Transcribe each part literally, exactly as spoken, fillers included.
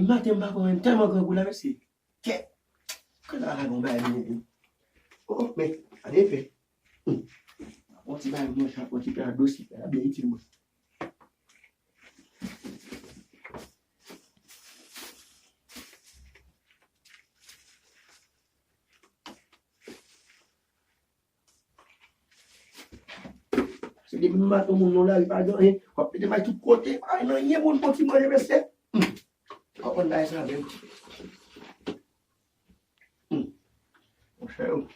Maten m pa pran, m tèlman grangou la, mesye. Kè. Kè la, la gon bagay, men. Oh, men, gade fè. Hmm. Yon ti bagay mwen, sa, yon ti pè a dosi, pè a byen itil mwen. Se depi m maten moun nan lari pa gen anyen, w ap mete may tout kote, pa gen anyen moun pran ti manje mesye. Hmm. W ap konn bagay sa menm. Hmm. Monchè, oh.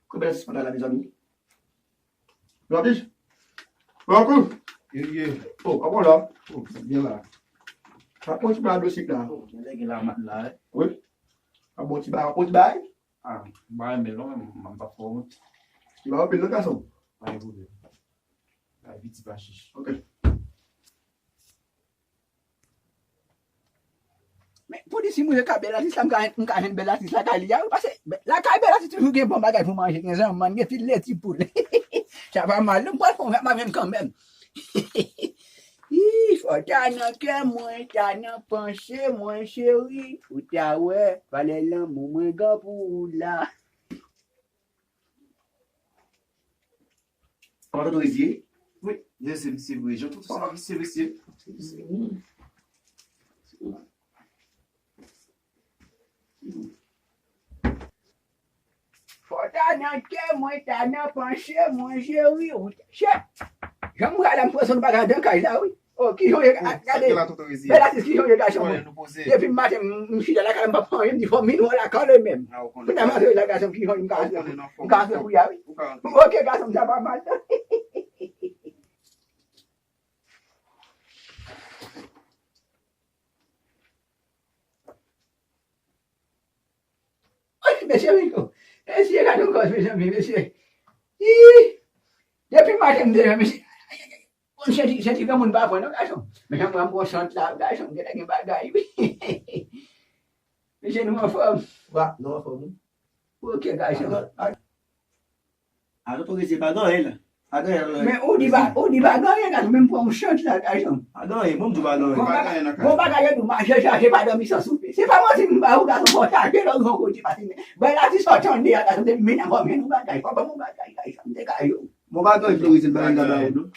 Kote bèl sispann la, mezanmi? Lapis? Lakou? Ye, ye. Oh, pa bon la? Oh, byen la. Sa pran ti bagay dosik la. Oh, gen lè gen lamat la, eh. Wi. Pa bon ti bagay, pa bon ti bagay? Ah, m pa renmen non, men m pa fè wont. Li pa anpil non, gason? Pa gen pwoblèm. Bay piti pa chich. Ok. Men, pou di si mwen ka bèl atis la, m ka, m ka jwenn bèl atis lakay li a, wi, paske bè-, lakay bèl atis toujou gen bon bagay pou manje, gen zanmann, gen ti leti poul. Sa pa mal, non, m pral fè yon vè, m ap jwenn kanmenm. Ih, fò ta nan kè mwen, ta nan panse mwen, cheri, ou ta wè, valè lanmou mwen gen pou ou la. Kòman tonton Rezi ye? Wi, Rezi se vre. Jan tout sa, se vre, se vre. Fò ta nan kè mwen, ta nan panse mwen, cheri, ou chè. Jan m pral la, m pran son bagay nan kay la, wi. Oh, kijan w ye, a, gade. Bèl atis, kijan w ye, gason mwen? Depi maten, m, m chita lakay la, m pa pran anyen, m di fò m vin wè w lakay la menm. Kounye a m antre la, gason, kijan w ye, m ka antre, m ka antre kounye a, wi. Ok, gason m, sa pa mal, non. Mesye, wi, mesye, gade yon kòz, mezanmi, mesye. Ih! Depi maten, m deja, mesye. Bon, se ti, se ti granmoun pa pran, non, gason. Men jan m pran bon sant la, gason, genlè gen bagay, wi. Mesye, nou anfòm? Wa, nou anfòm, wi. Ok, gason. A, a, a, tonton Rezi pa gen anyen la. Pa gen anyen la. Men ou di pa, ou di pa gen anyen, gason, men m pran yon sant la, gason. Pa gen anyen, bon, m di w pa gen anyen. Bon bagay, bon bagay, yo di w mache chaje, pa dòmi san soupe. Se pa manti m ba ou, gason, fò w chaje lè w rive yon kote, paske bèl atis fò tande a, gason, depi men nan kòm yon bagay, fò ban m yon bagay, gason, m te ka yo. Bon bagay, tonton Rezi, m pa gen bagay ba ou, non.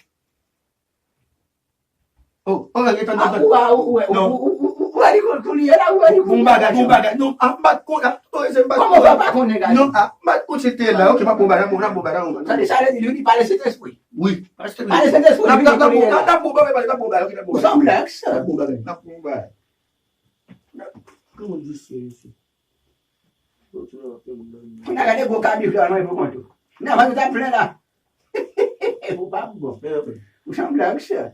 Oh, oh, rete, tann, tann, tann. Ou wè, ou wè, ou wè li kou, kou li ye la, ou wè li kou li ye la. Bon bagay, bon bagay. Non, a, m pa t konn, a, otorize m pa t konn. Kòman w pa konnen, gason? Non, a, m pa t konn se te la. Ok, pa bon bagay, bon, bon bagay, bon bagay. Tande sa, li, li pale Sentespri. Wi. Pale Sentespri, li kou li ye la. N ap bon bagay, n ap bon bagay, ok, n ap bon bagay. Ou sanble ak sa. N ap bon bagay, n ap bon bagay. Kòman di se, se? Kounye a gade gwo kabif la, manje pou kont ou. Nan, vant ou t ap plen la. Ou p ap bon. Ou sanble ak sa.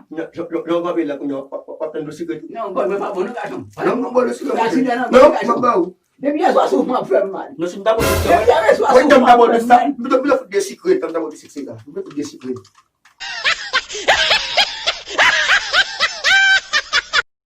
Lè w kanpe la, kounye a, w ap tann dlo sikrèt. Non, bò, mwen pa bon, non, gason. Non, non, bò, dlo sikrèt. Non, non, m ap ba ou. Depi yè swa souf mwen ap fè m mal. Non, si m ta pran sa. Depi yè swa souf mwen ap fè m mal. M ta pran sa. M ta pran de sikrè, m ta pran de sikrè la. M ta pran de sikrè.